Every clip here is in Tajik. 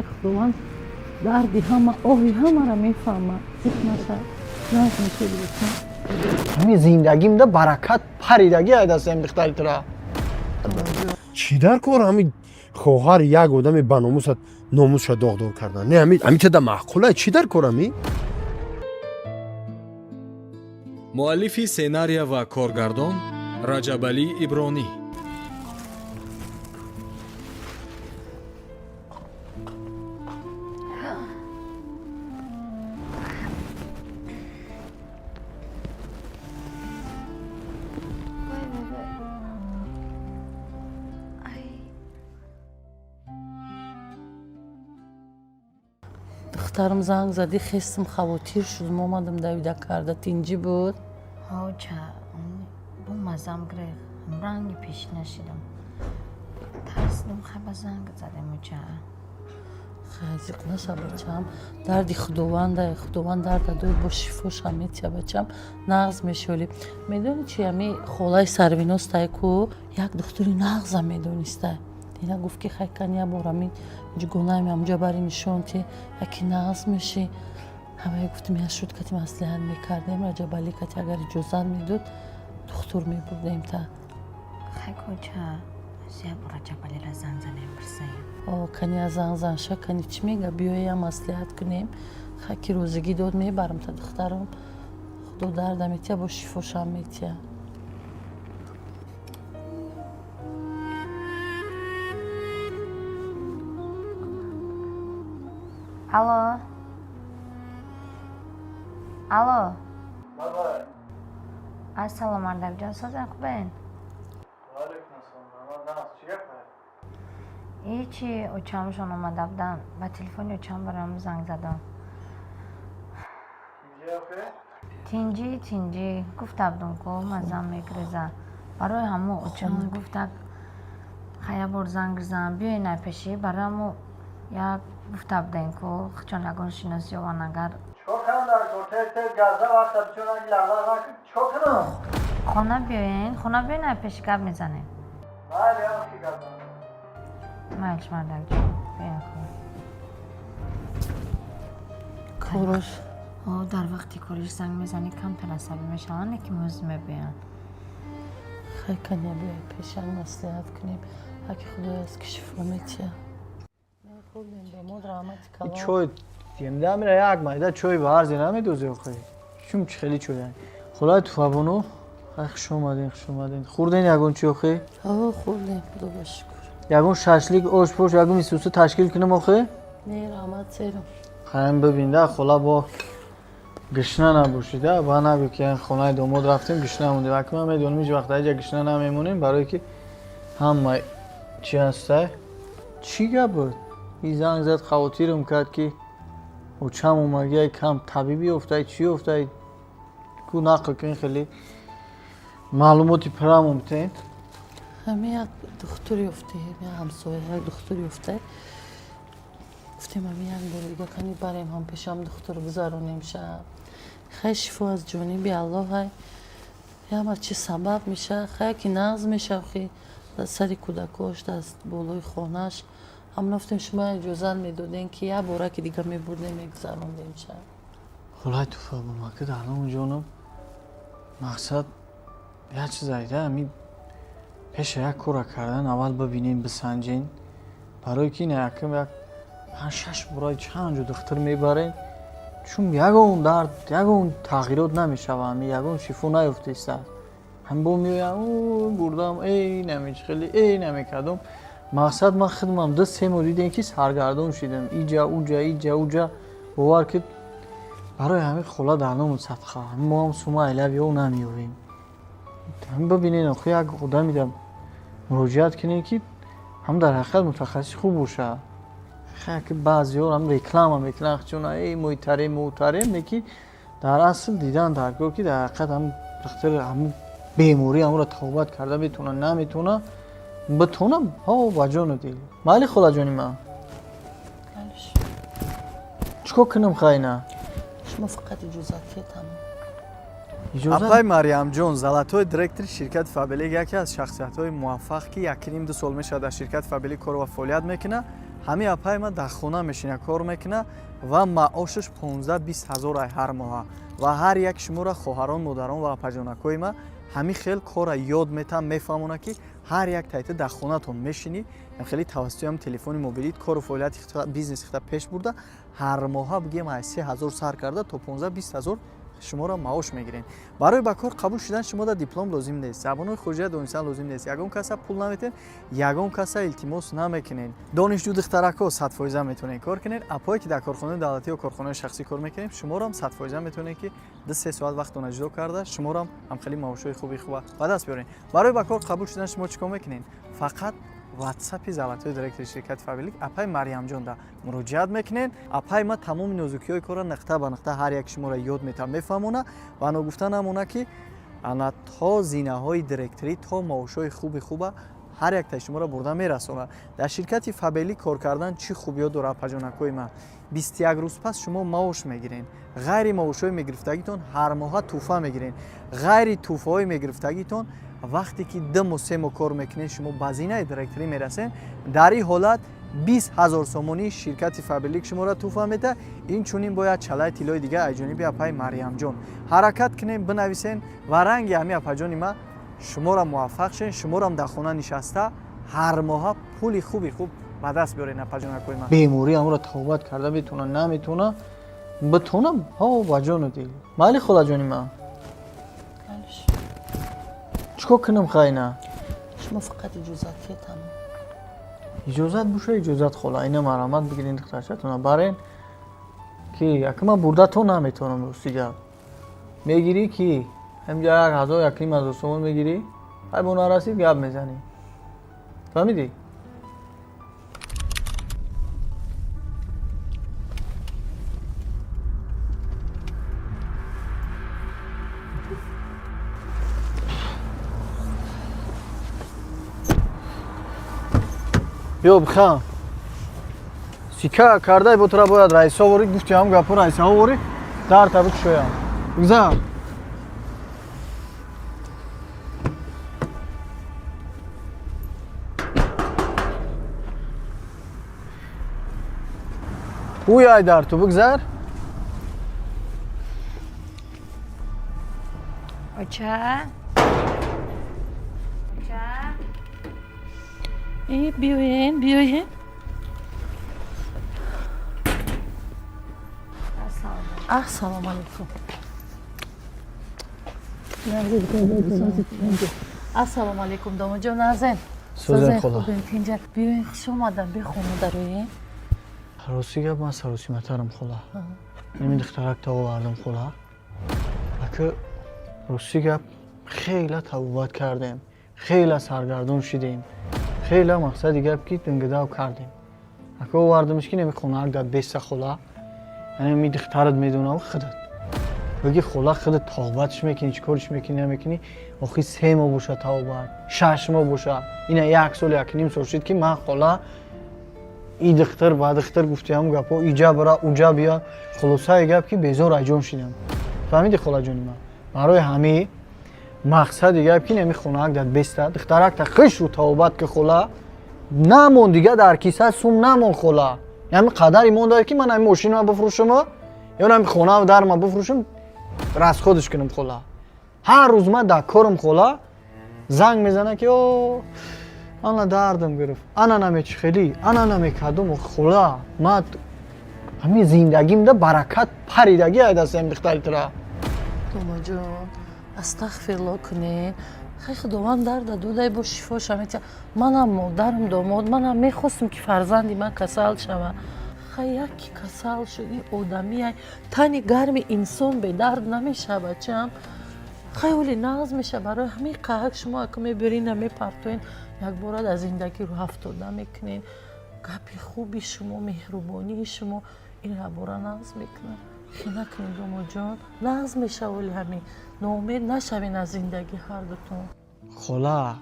Худованд дарди ҳама, оҳи ҳамаро мефаҳмад. Зиқ наша, нағз мешавӣ, бачам. Ҳамин зиндагимда баракат паридагӣ ай дастаем духтари тура. Чӣ дар кор ҳамин хоҳар як одами ба номусат номусша доғдор кардан? Не, ҳамин теда маъқула? Чӣ дар кор ҳамин? Муаллифи сценария ва коргардон Раҷабалӣ Ибронӣ. Вой, вой, вой. Ай. Духтарам, занг задӣ, хестам, хавотир шудам, омадам давида карда. Тинҷӣ буд? Ҳоча, бо мазам гирифт. Ранги пешӣ нашидам. Тарсидам, хаба занг задем, оча. Хай, зиқ наша, бачам. Дарди Худованда, Худованд дарда дод, бо шифоша метия, бачам, нағз мешавӣ. Медонӣ чи, ами холаи Сарвиностай ку як духтури нағза медонистай. Дина гуфт, ки хай, кан як бор ами ҷугонаем, амҷа бари нишон ти, яки нағз мешӣ. Ҳамае гуфтем, я шуд, кати маслиҳат мекардем, Раҷабалӣ кати, агар иҷозат медод, духтур мебурдем та. Хай, коча. Як бор Раҷабалиро занг занем, пурсаем. О, кани я занг занша, кани чӣ мега, биёям маслиҳат кунем. Хай, ки розигӣ дод, мебарам та, духтарам. Худо дарда метия, бо шифошам метия. Алло. Алло. Ассалому мардакҷон, созен, хубен? Ҳечи, очамшон омада буданд. Ба телефони очам бароям занг задам. Тинҷӣ, тинҷӣ. Гуфта будам ку мазам мегиреза. Барои ҳамо очам гуфтак, хай, як бор занг зан, биёй на пешӣ, барои ҳамо як гуфта будем ку чон ягон шинос ёван агар. Чикор кунам дар кор? Тез тез газа вақта бисёр наги, лағлағ накун. Чикор кунам? Хона биёен, хона биёен, ай пеши гап мезанем. Майли, ам ки газа. Майлиш, мардакҷон, биёен хона. Корош. О, дар вақти кориш занг мезанӣ, камтар асабӣ мешаванд, не ки мӯз мебиёянд. Хай, каня биёй пешам, маслиҳат кунем, ҳаки Худои аст, ки шифо метия. Мехӯрдем, домод, раҳмати калон. Чой емда мира, як майда чой ба арзе намедози охи. Чум чи хели чой. Хулай туфабону, хай, хуш омадин, хуш омадин. Хӯрден ягон чи охи? О, хӯрдем, Худо ба шукр. Ягон шашлик, ош пош, ягон исуса ташкил кунам охи? Не, раҳмат, серам. Хаем, бибинда, хола, бо гишна набошида, ба нагӯ ки хонаи домод рафтем, гишна мондем. Аки ман медонам, ҳеҷ вақт аҷа гишна намемонем, барое ки ҳама чи ҳастай. Чӣ гап буд? И занг зад, хавотирам кард, ки очам омагиай, кам табиб ёфтай, чӣ ёфтай, ку нақл кун, хеле маълумоти пуррамон битен. Ҳами як духтур ёфтем, як ҳамсоя як духтур ёфтай. Гуфтем, ҳами як бори дига кани барем, ҳам пешам духтур гузаронем шаб. Хай, шифо аз ҷониби Аллоҳ, ҳай, ҳама чи сабаб меша. Хай, ки нағз меша, хи дар сари кӯдакош, дар болои хонааш. Ҳам гуфтем, шумо иҷозат медодем, ки як бора ки дига мебурдем, мегузарондем шаб. Хулай туфабону, ака, дарному ҷонам, мақсад як чиз айда, ҳами пеша як кора кардан аввал бибинем, бисанҷен, барое ки ина якам як панҷ шаш бора чанд ҷо духтур мебарем, чун ягон дард, ягон тағйирот намешава, ҳами ягон шифо наёфтеста. Ҳам бо меоям, бурдам, эй нами хеле, эй намекардам. Мақсад, ман худмам 2-3 моҳ дидем, ки саргардон шидам, иҷа уҷа, иҷа уҷа, бовар ки барои ҳамин, хола, дарному садқа, мо ҳам сума айлаби ё намеёвем. Ҳам бибинед, охи, як одамида муроҷиат кунед, ки ҳам дар ҳақиқат мутахассис хуб бошад. Хай, ки баъзеҳо ҳам реклама мекунанд, чун эй мойтарем, мӯтарем, лекин дар асл дидан даркор, ки дар ҳақиқат ҳам духтур ҳамун беморӣ ҳамонро табобат карда метавона, наметавона, битонам ҳо, ба ҷону дил. Майли, холаҷони ман, чӣ кор кунам, хайна? Шумо фақат иҷозат диҳед, тамом. Иҷозат. Апай Марьямҷон, золотой директори ширкати Фабелик, яке аз шахсиятҳои муваффақ, ки 1,5-2 сол мешавад дар ширкати Фабелик кор ва фаъолият мекунад. Ҳамин апай ма дар хона мешина, кор мекуна ва маошаш 15-20 ҳазор ай ҳар моҳа. Ва ҳар як шуморо, хоҳарон, модарон ва апаҷонакҳои ма, ҳамин хел кора ёд метам, мефаҳмона, ки ҳар як тайта дар хонатон мешинӣ, хеле тавассути ҳам телефони мобилит кору фаъолияти бизнеси хита пеш бурда, ҳар моҳа бигем аз 3000 сар карда то 15-20 ҳазор шуморо маош мегирен. Барои ба кор қабул шудан шумо да диплом лозим нест, забонҳои хориҷия донистан лозим нест, ягон каса пул наметен, ягон каса илтимос намекунен. Донишҷӯ духтаракҳо 100% метавонед кор кунед. Апое ки дар корхонаи давлатӣ ё корхонаи шахсӣ кор мекунем, шуморам 100% метавонед, ки 2-3 соат вақтона ҷудо карда, шуморам ҳамхели маошҳои хуби хуба ба даст биёред. Барои ба кор қабул шудан шумо чӣ кор мекунед? Фақат ватсапи золотой директори ширкати Фаберлик апай Марьямҷонда муроҷиат мекунед. Апай ма тамоми нозукиҳои корро нуқта ба нуқта ҳар як шуморо ёд метавон, мефаҳмона. Ва ногуфта намона, ки ана то зинаҳои директорӣ, то маошҳои хуби хуба ҳар яктаи шуморо бурда мерасонад. Дар ширкати Фаберлик кор кардан чӣ хубиё дорад, апаҷонакҳои ман? 21 рӯз пас шумо маош мегиред. Ғайри маошҳои мегирифтагитон ҳар моҳа тӯҳфа мегиред. Ғайри тӯҳфаҳои мегирифтагитон, вақте ки 2 моҳ, 3 моҳ кор мекунед, шумо ба зинаи директорӣ мерасед. Дар ин ҳолат 20 000 сомонии ширкати Фаберлик шуморо тӯҳфа медиҳад. Инчунин бояд чалаи тиллои дигар аз ҷониби апаи Марьямҷон. Ҳаракат кунем, бинависен ва ранги ҳамин апаҷони ма шуморо муваффақ шен, шуморам дар хона нишаста ҳар моҳа пули хуби хуб ба даст биёрен, апаҷонакҳои ман. Беморӣ амро тавбат карда метавона, наметавона, битонам, ҳо, ба ҷону дил. Майли, холаҷони ман, чӣ кор кунам, хайна? Шумо фақат иҷозат кетам. Иҷозат боша, иҷозат, хола. Ина марҳамат, бигирин, духтарчатона барен, ки яка ман бурда то наметавонам. Рости гап, мегирӣ, ки ҳамҷа 1000, 1500 сомон мегирӣ, ҳай бо нарасид гап мезанӣ, фаҳмидӣ? Биё, бихам сика кардай, бо тура бояд раисо ворӣ гуфти, ҳам гапо раисаҳо ворӣ дар таби кушоям, бигзар. Ӯй, дар ту бигзар. Оча, оча. Э, биёен, биёен. Ассалому. Ассалому алайкум. Ассалому алайкум, домоҷон, назен. Сӯзен, хола. Хубен, тинҷа? Биёен, хуш омадан, бихона дароен. Рости гап, ман саросиматарам, хола. Ҳамин духтаракта овардам, хола. Ака, рости гап, хела табобат кардем, хела саргардон шидем, хела, мақсади гап, ки дингидав кардем. Ака, овардамш, ки намехонаак дар беста, хола. Яъне ми духтарат медонам, худат бигӣ, хола, худат тавбатш мекунӣ, чӣ кориш мекунӣ, намекунӣ. Охи 3 моҳ боша тавбат, 6 моҳ боша, ина як сол, 1.5 сол шуд, ки ман, хола, и духтар ба духтар гуфтиам гапо, иҷа бира, уҷа бия. Хулосаи гап, ки безор айҷон шидам, фаҳмиди, холаҷони ман? Барои ҳамин, мақсади гап, ки нами хонаак дар беста, духтаракта хишру тавбат ки, хола. Намон дига, дар киса сум намон, хола. Ҳами қадари монда, ки ман ҳами мошинама бифурӯшама ё ҳами хонаам дарма бифурӯшам, расход ш кунам, хола. Ҳар рӯз ман дар корам, хола, занг мезана, ки о, ана дардам гирифт, ана намечихелӣ, ана намекардум. Хола, ман ҳамин зиндагимда баракат паридагӣ ай дастаем духтари тура. Домоҷон, астағфирло кунед. Хай, Худованд дарда додай, бо шифоша метия. Манам модарам, домод, манам мехостам, ки фарзанди ман касал шава. Хай, яке касал шуд, ин одамия, тани гарми инсон бедард намешава, чам. Хай, оли нағз меша. Барои ҳамин қаҳак шумо ака мебирин, мепартоен, якбора дар зиндагӣ рӯҳафтода мекунен. Гапи хуби шумо, меҳрубонии шумо ин ябора нағз мекунад. Хе накунед, домоҷон, нағз мешава оли. Ҳамин ноумед нашавен аз зиндагӣ ҳардутон. Хола,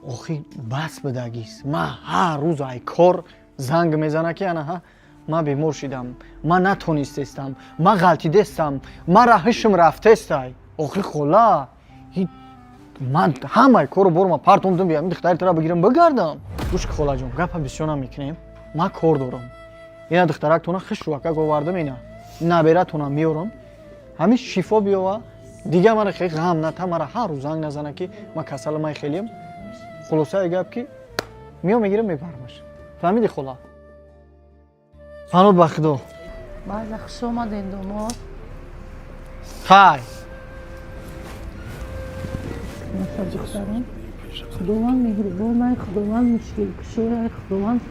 охи бас бидагист. Ман ҳар рӯз ай кор занг мезана, ки анаҳа, ман бемор шидам, ман натонистестам, ман ғалтидестам, ман раҳишм рафтестай. Охи, хола, ман ҳамаи кору борма партомдум, биям духтари тура бигирам, бигардам. Гӯш ки, холаҷон, гапа бисёр намекунем. Ман кор дорам. Ина духтарактона хушрӯака овардам, ина набератона меорам. Ҳамин шифо биёва, дига мара хеле ғам ната, мара ҳар рӯз занг назана, ки ман касала, ман хелиам. Хулосаи гап, ки мео мегирам, мебарамаш. Фаҳмиди, хола? Паноҳ ба Худо. Майла, хуш омаден, домод. Хай. Духтарон, Худованд меҳрубонай, Худованд мушкилкушояй, Худованд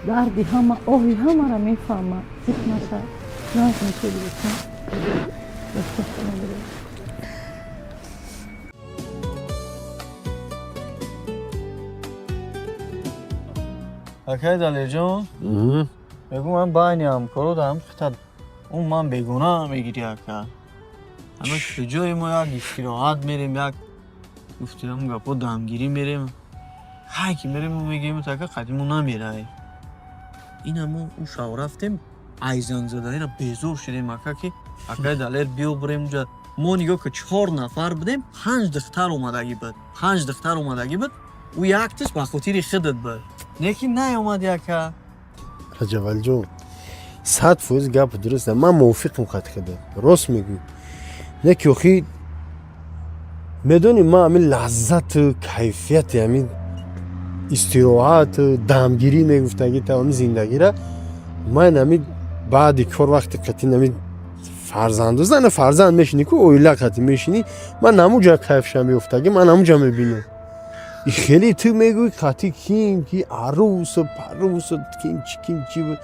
дарди ҳама, оҳи ҳамаро мефаҳмад. Зиқ наша, нағз мешавӣ. Бачам. Акай Далерҷон, мегӯ, ман байни ҳамкоро дарам хита ун ман бегуна мегирӣ, ака. Ҳама ҷои мо як истироҳат мерем, як гуфтиам гапо, дамгирӣ мерем, ҳай ки мерем, мегӯем, ака, қадиму намерай. Ина мо ӯ шав рафтем, айзангзадаира безор шудем, ака, ки акай Далер, биё бирем уҷа. Мо нигоҳ ки, чор нафар будем, панҷ духтар омадагӣ буд, панҷ духтар омадагӣ буд. Ӯ якташ ба хотири худат буд, лекин наомади, ака. Раҷабалиҷон, 100% гап дуруст, ман мувофиқам хати худа, рост мегӯӣ. Не ки охи, медонӣ, ман ҳамин лаззату кайфияти ҳамин истироҳату дамгирӣ мегуфтагӣ та ҳамин зиндагира ман ҳамин баъди кор, вақти қатин ҳамин фарзанду зану фарзанд мешинӣ ку, оила қати мешинӣ, ман ҳамуҷа кайфша меёфтагӣ, ман ҳамуҷа мебинам. И хеле ту мегӯӣ, қати ким ки арӯсу парӯсу ким чи, ким чи буд.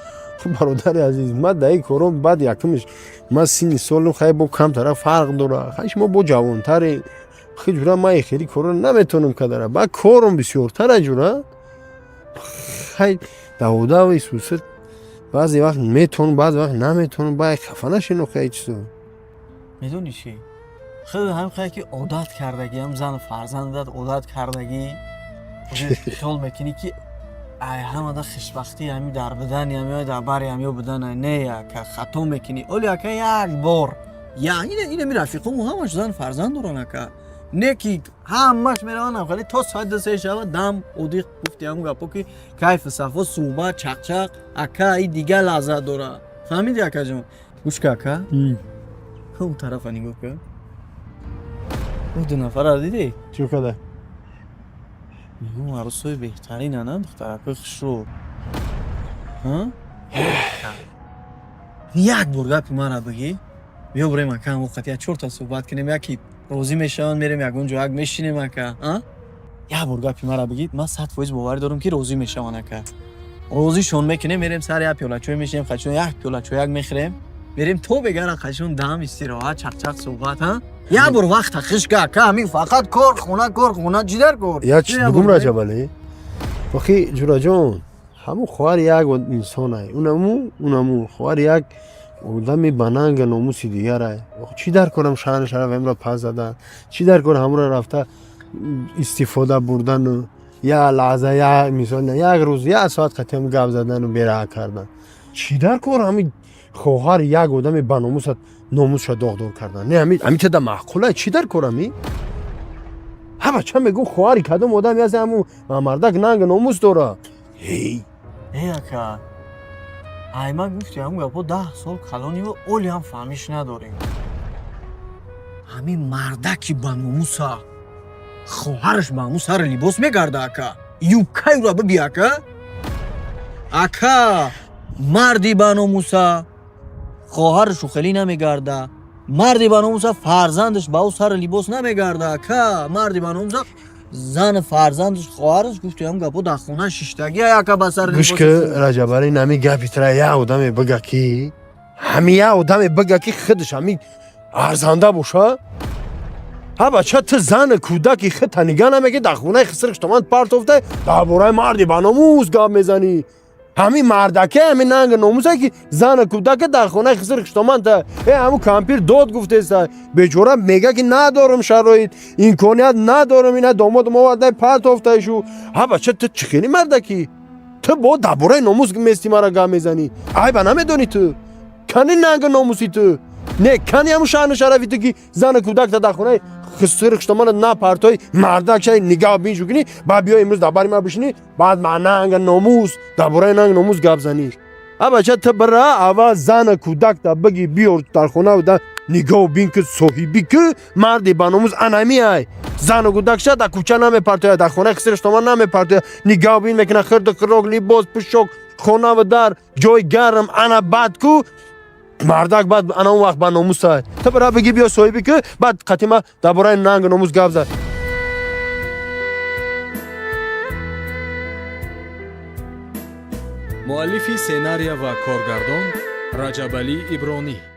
Бародари азиз, ман дар ин кором баъд якумш ман синни солим, хай, бо камтара фарқ дора, хай, шумо бо ҷавонтаре. Хи ҷура, ман хеле корро наметавонам кардара, баъд кором бисёртара, ҷура. Хай, даводави сусуд, баъзе вақт метавонам, баъзе вақт наметавонам. Баъд хафа нашино, хай, чизо. Медонӣ чӣ, худ ҳам хай ки одат кардагӣ, ҳам зану фарзандат одат кардагӣ, хиёл мекунӣ, ки ай ҳамада хушбахтӣ ҳами дар будани ҳами дар бари ҳамё будан. Не, ака, хато мекунӣ. Оли, ака, як бор я ина ми рафиқому ҳамаш зану фарзанд доран, ака, не ки ҳамаш мераванд хеле то соат 2-3 шава, дам одиқ, гуфти ҳамун гапо, ки кайфу сафо, суҳбат, чақчақ, ака, и дигар лаззат дора. Фаҳмиди, акаҷон? Гӯш ка, ака, он тарафа нигоҳ кун, ӯ ду нафара дидӣ? Чӣ када? Мегӯм, арӯсҳои беҳтарина, на, духтаракҳои хушрӯ. Як бор гапи мара бигӣ, биё бирем, ака, ҳамон қати як чорта суҳбат кунем, яки розӣ мешаванд, мерем ягон ҷо, як мешинем, ака. Як бор гапи мара бигӣ, ман 100% боварӣ дорам, ки розӣ мешаванд, ака. Розишон мекунем, мерем сари як пиёла чой мешинем, қачон як пиёла чояк мехӯрем, мерем то бегара, қачон дам, истироҳат, чақчақ, суҳбат. Як бор вақта хишка, ака, ҳамин фақат кор, хона, кор, хона, чӣ дар кор? Як чиз бигум, Раҷабалӣ. Охи, ҷураҷон, ҳамун хоҳар як инсонай, унаму хоҳар як одами ба нанга номуси дигарай. Чӣ дар корам шаъну шараф ҳамро пас задан? Чӣ дар кор ҳамро рафта истифода бурдану як лаҳза, як мисол, як рӯз, як соат қатиам гап задану бераҳа кардан? Чӣ дар кор ҳамин хоҳар як одами ба номусат номусша доғдор кардан? Не, ҳамин теда маъқулай? Чӣ дар кор ҳамин? Ҳа, бача, мегӯ, хоҳари кадом одаме ҳаст, ҳамун мардак нанга номус дора? Ҳей! Э, ака, ай ман гуфти ҳамун гапо, 10 сол калониву оли ҳам фаҳмиш надорем. Ҳамин мардаки ба номуса хоҳараш ба ҳамун сари либос мегарда, ака. Юбкаюра биби, ака. Ака, марди ба номуса хоҳарашу хелӣ намегарда, марди ба номуса фарзандаш ба ӯ сари либос намегарда, ака. Марди ба номуса зан, фарзандаш, хоҳараш, гуфти ҳамун гапо, дар хона шиштагӣ, ака, ба сари Гӯш ки, Раҷабалӣ, нами гапи тра як одаме бига, ки ҳами як одаме бига, ки худаш ҳами арзанда боша. Ҳа, бача, ту зани кӯдаки худ нига намеги, дар хонаи хисрихштоман партофта, дар бораи марди ба номус гап мезанӣ. Ҳамин мардаке, ҳамин нанги номусе, ки зани кӯдаке дар хонаи хисрихштоман та э ҳамун кампир дод гуфтеста, бечора мега, ки надорам шароит, имконият надорам, ина домодам овардай партофтаишу. Ҳа, бача, ту чӣ хели мардакӣ? Ту бо дар бораи номус мести мара гап мезанӣ? Айба намедонӣ ту? Кани нанги номуси ту? Не, кани ҳамун шаъну шарафи ту, ки зани кӯдакта дар хонаи Хисири хуштомана напартои, мардак шай, нигаҳ биншу кунӣ, баъд биё имрӯз дар бари ман бишинӣ, баъд ма нанга номус, дар бораи нанг номус гап занӣ. А бача, ту бира, аввал зана кӯдакта бигӣ, биёр дар хона да нигоҳ бин, ки соҳибӣ ки марди ба номус анами ай зану кӯдакша дар кӯча намепартояд, дар хонаи хисири хуштоман намепартояд, нигоҳ бин мекунад, хирду хирок, либос, пӯшок, хонаву дар ҷои гарм. Ана баъд ку мардак, баъд ана он вақт ба номусай. Ту бира, бигӣ, биё, соҳибӣ ки, баъд қатима дар бораи нангу номус гап зад. Муаллифи сценария ва коргардон Раҷабалӣ Ибронӣ.